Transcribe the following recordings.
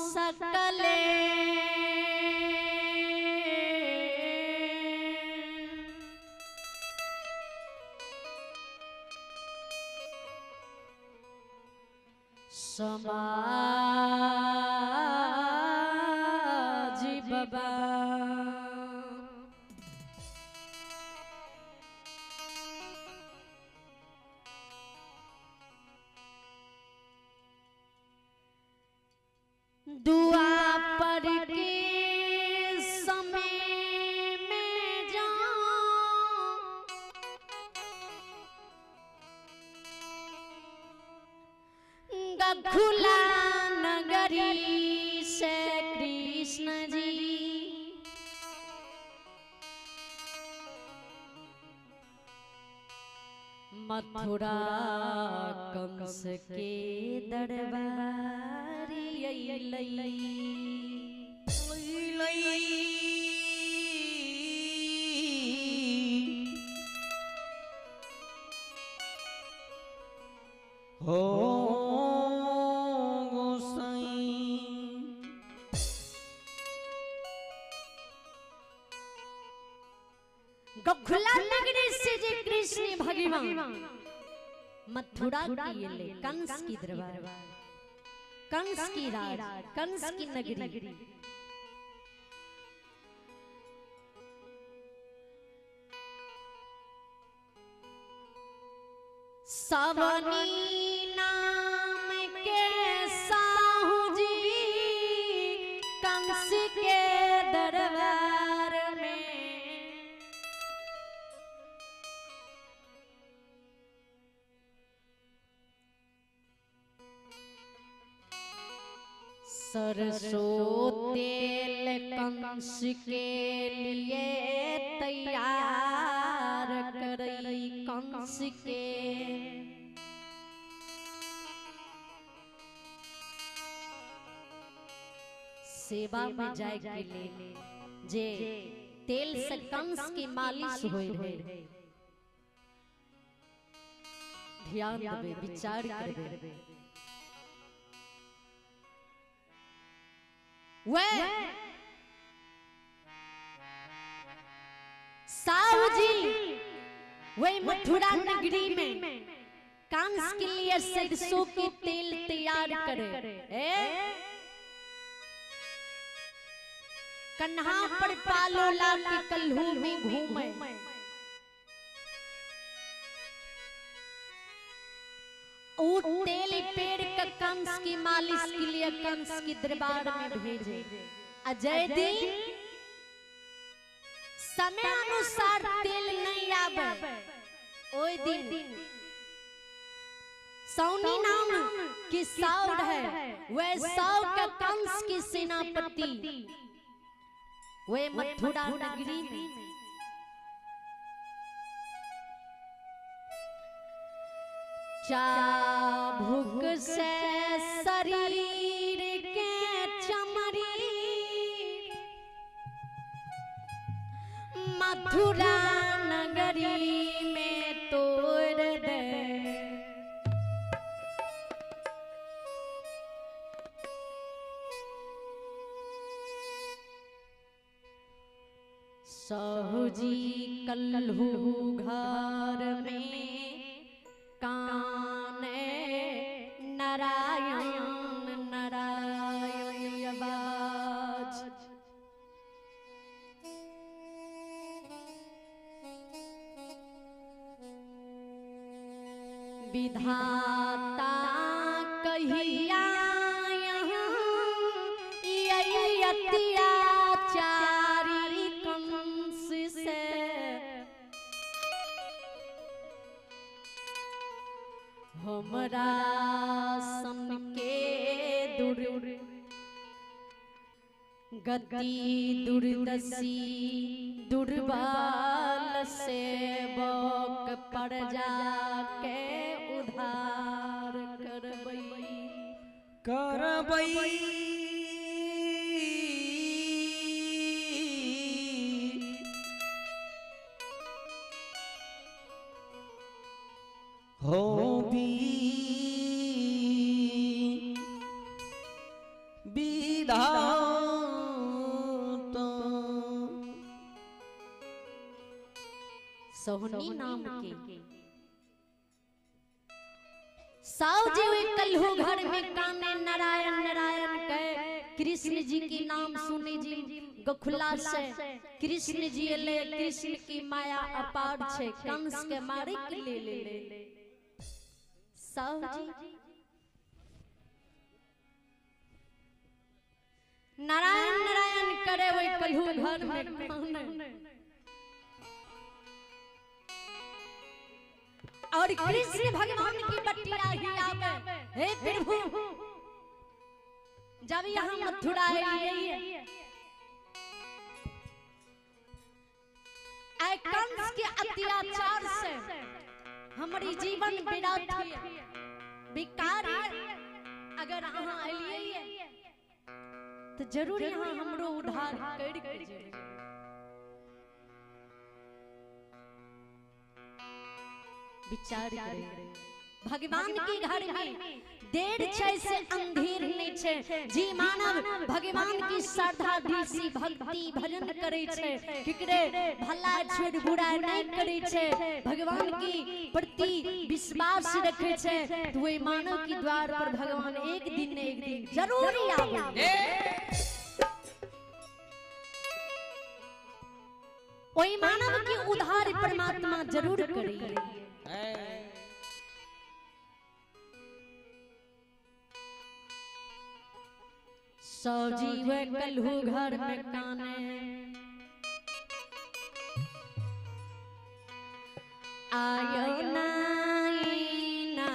सकले समाज बाबा दुआ पर के समय में जाऊं गखुला नगरी से कृष्ण जी मथुरा कंस के दरबारी हो गोसाई गखुला नगरी से जे कृष्ण भगवान मथुरा की ले कंस की दरबार, कंस की राज, कंस की नगरी। सवनी नाम के साहू जी कंस के दरबार में सरसों तेल कंस के लिए तैयार करई कंस के। सेवा में जाए के लिए जे तेल से कंस की मालिश होई रहे, ध्यान देवे, विचार करवे। वे साहू जी वे मथुरा नगरी में कंस के लिए सरसों के तेल तैयार करे। कन्हा पर पालो ला के कल्हू में घूमे, तेल पेड़ का कंस की मालिश के लिए कंस की दरबार में भेजे। अजय दिन समय अनुसार तेल नहीं आवे, ओई दिन सौनी नाम की साउर है, वह साउ का कंस की सेनापति वे मथुरा नगरी में चाबुक से शरीर के चमड़ी मथुरा नगरी में तोड़ दे। साहू जी कल्हू घर में काने नारायण नारायण आवाज। विधाता कहिया अत्याचारी कंस से हमरा सन के दुर गति दुर्दशी दुर्बल से बक पर जाके उधार करबई करबई हो भी। मोहनी नाम के। साव जी वे कल्हू घर में काने नारायण नारायण कहे कृष्ण जी की नाम सुनी जी गोखुला से कृष्ण जी ले कृष्ण की माया अपार छे कंस के मारे के ले ले ले। साव जी नारायण नारायण करे वही कल्हू घर में काने और कृष्ण भगवान की बटिया ही आवे। हे प्रभु जब यहाँ मथुरा आए कंस के अत्याचार से हमारी जीवन विराट बेकार है। अगर अहाँ अलिए तो जरूर यहाँ हमरो उद्धार कर के जेबै। विचार करें भगवान के घर में देर छै से अंधेर नहीं छै। जी मानव भगवान की श्रद्धा दिल भक्ति भजन करे छै, केकरे भला छोड़ बुरा नहीं करे छै, भगवान की प्रति विश्वास रखे छै, तो वही मानव की द्वार पर भगवान एक दिन न एक दिन जरूर आवे। वही मानव की उद्धार परमात्मा जरूर करे। सौ जीव कल्हू घर में काने आयो नाई ना।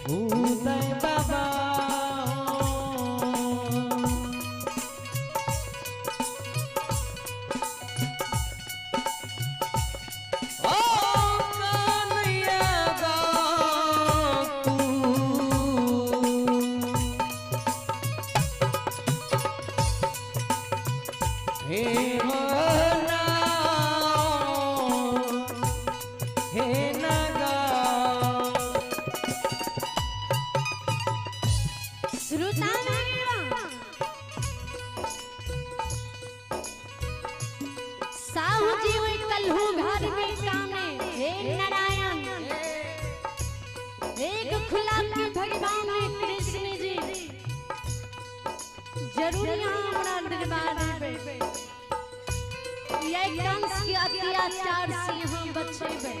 उदय बाबा। ओ कन्हैया गोकुल, हे नाम, हे नगा। श्रोता साहू जी ओहि कल्हू घर में काने, हे नारायण, एक खुला के भगवान कृष्ण जी जरूर यहाँ हमरा दरबार में यह कंस के अत्याचार से यहाँ बचेबे।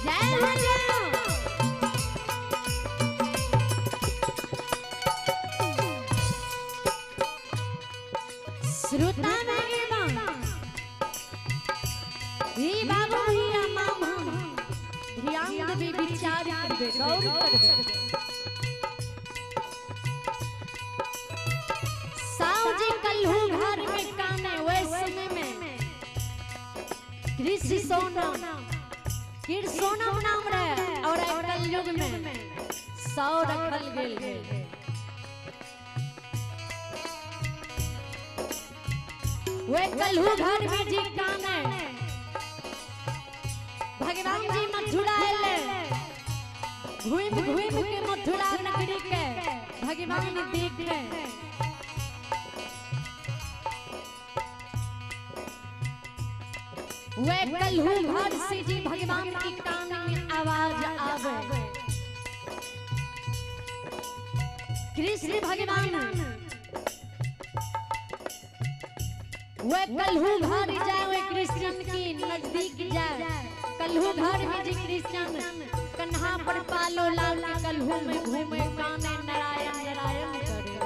जय हो जय। श्रोता मेरे ही बाबू भैया मामा ध्यान देबे, विचार करबे, गौर करबे। साहु जी कल्हू घर में काने वैसे में कृषि सोना किर सोनम नाम रहे और कलयुग में 100 रखल गेल। वे कल्हू घर में जी काने भगवान जी मथुरा आए, घूम घूम के मथुरा नगरी के भगवान देखे। वे कल्हू घर से जी भगवान की कान में आवाज आवे, कृष्ण भगवान वे कल्हू घर जाए, वे कृष्ण की नजदीक जाए। कल्हू घर में जी कृष्ण कन्हा पर पालो लाल के कल्हू में घूमे काने नारायण नारायण करे।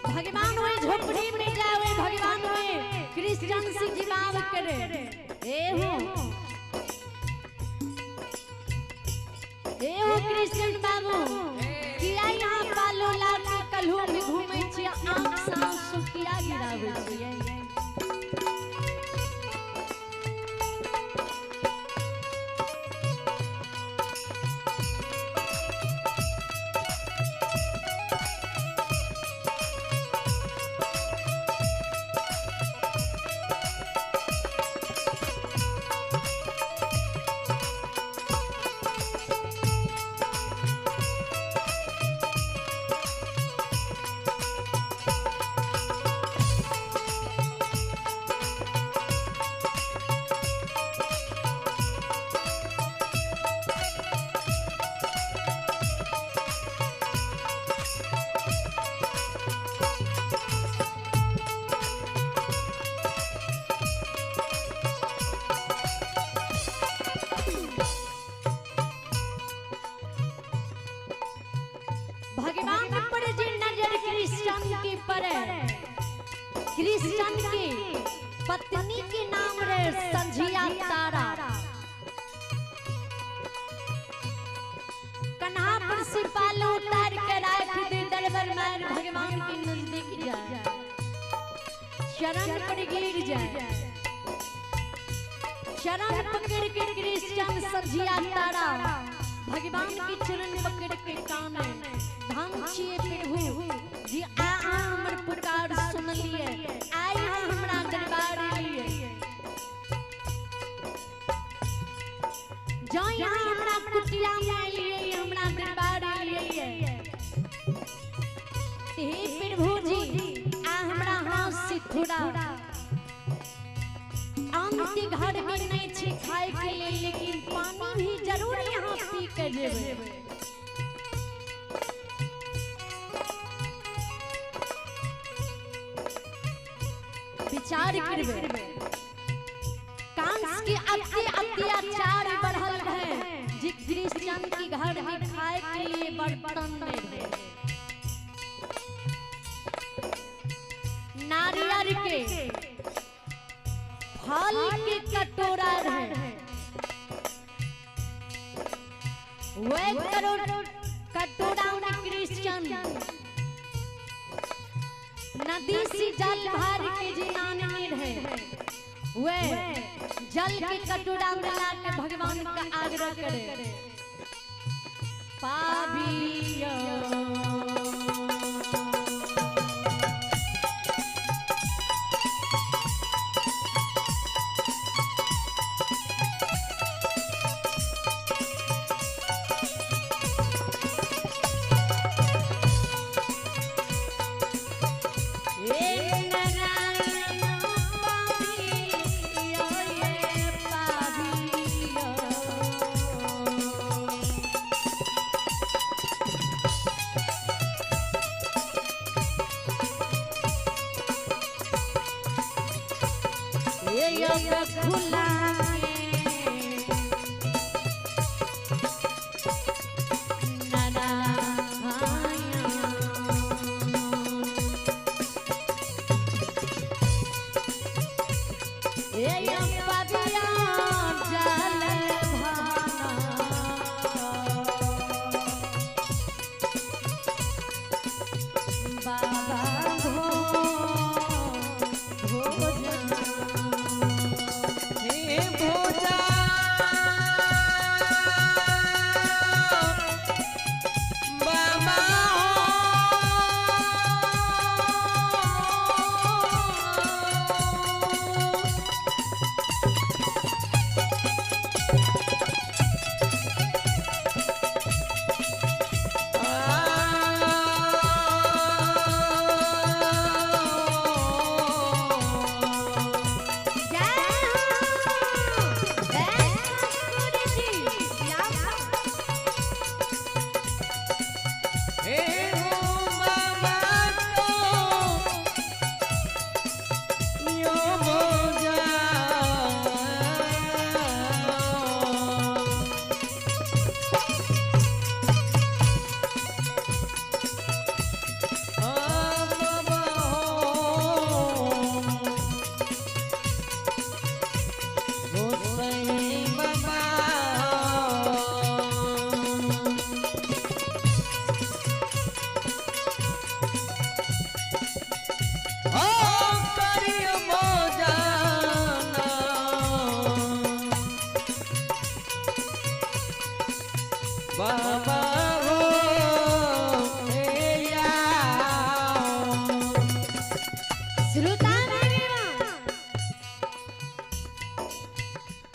भगवान वही झोपड़ी में जाए, भगवान में कृष्ण से जिमाव करे। ए हो कृष्ण बाबू किया यहाँ पालो लाल के कल्हू में घूमे छियै, आँख से आंसू किया गिरावे छियै। भगवान पर जी नजर कृष्ण की पड़े, क्रिश्चियन के पत्नी के नाम रहे संझिया तारा। कन्हा पर से पालो उतार के राख दे दरबार में भगवान के नजदीक जाए, शरण पर गिर जाए। शरण पकड़ के क्रिश्चियन संझिया तारा भगवान के चरण पकड़ के काने धाम छिए प्रभु जी आ हमर पुकार सुन लिए, आई हमरा दरबार लिए, जो यहाँ हमरा कुटिया में लिए, हमरा दरबार लिए। हे प्रभु जी आ हमरा हाथ से थोड़ा आम के घर में नहीं छे खाए के लिए, लेकिन पानी भी जरूर यहाँ पी के जेबे। विचार करबे कांस के अति अत्याचार बढ़ल है जी क्रिश्चियन के घर में खाए के लिए बर्तन नहीं रहे। नारियल के फल के कटोरा रहे, वे कटोरा में क्रिश्चियन नदी से जल भर के जी आने रहे, वे जल के कटोरा में ला के भगवान का आग्रह करे पाबियो।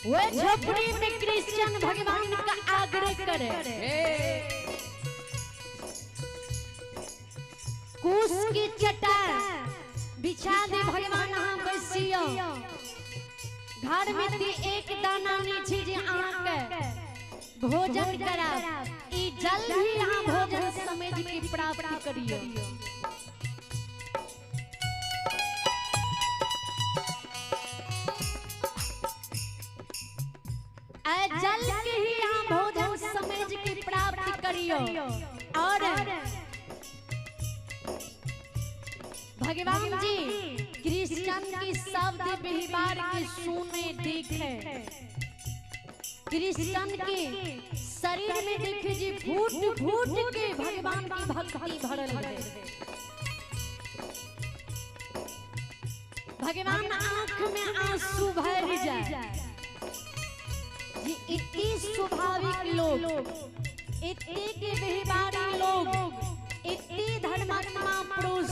वे झोपड़ी में क्रिश्चियन भगवान का आग्रह करे कुश की चटाई बिछा दे भगवान अहाँ बैसियो, घर में ती एक दाना नहीं छी जे अहाँ के भोजन करा, ई जल ही अहाँ भोजन समझ के प्राप्त करियो। जल के ही यहाँ भोजन समझ के प्राप्त करियो। और भगवान जी क्रिश्चियन की शब्द व्यवहार के सुने देखे, क्रिश्चियन के शरीर में देखे जी फूट फूट के भगवान की भक्ति भरल है। भगवान आंख में आंसू भर जाए जी। इतनी स्वाभाविक लोग, इतने के व्यवहारी लोग, इतनी धर्मात्मा पुरुष,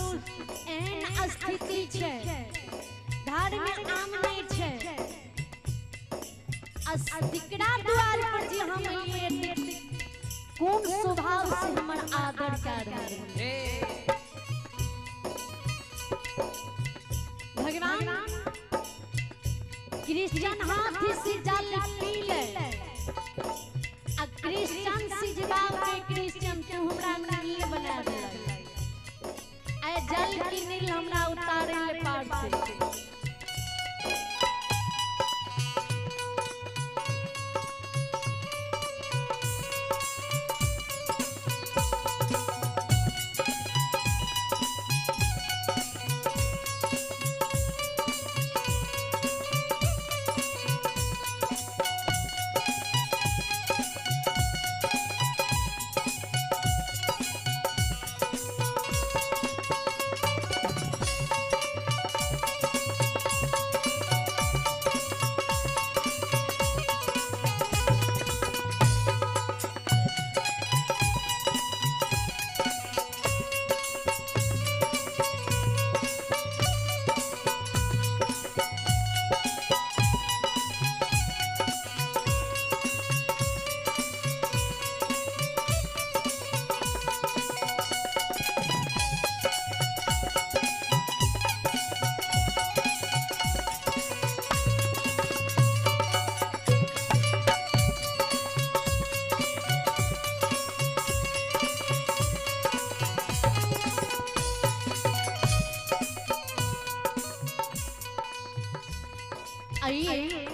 एहन स्थिति छै, घर में आम नहीं छै, अस्तिकरा द्वार पर जी हम लिए कोन स्वभाव से हमर आदर कर रहल है। भगवान क्रिश्चियन हाथ से जल पी ले आ क्रिश्चियन से जवाब के क्रिश्चियन तू हमरा नील बना देलक, आ जल की नील हमरा उतारे ले पार से। आइए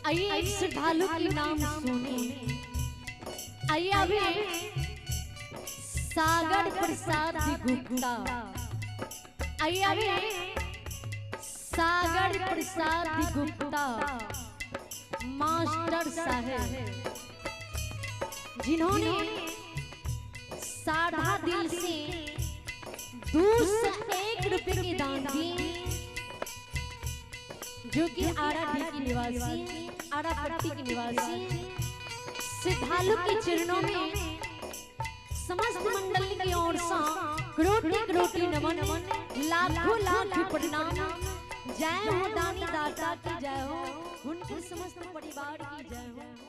आइए एक श्रद्धालु की नाम सुनिए। आइए अभी सागर प्रसाद जी गुप्ता, आइए अभी सागर प्रसाद जी गुप्ता मास्टर साहब, जिन्होंने साधा दिल से 201 रुपये के दान दिए, जो कि आराडी की निवासी, आरापट्टी के निवासी, श्रद्धालु के चरणों में समस्त मंडल की ओर से करोटि करोटि नमन, लाखों लाख प्रणाम। जय हो दानी दाता की जय हो, उनके समस्त परिवार की जय हो।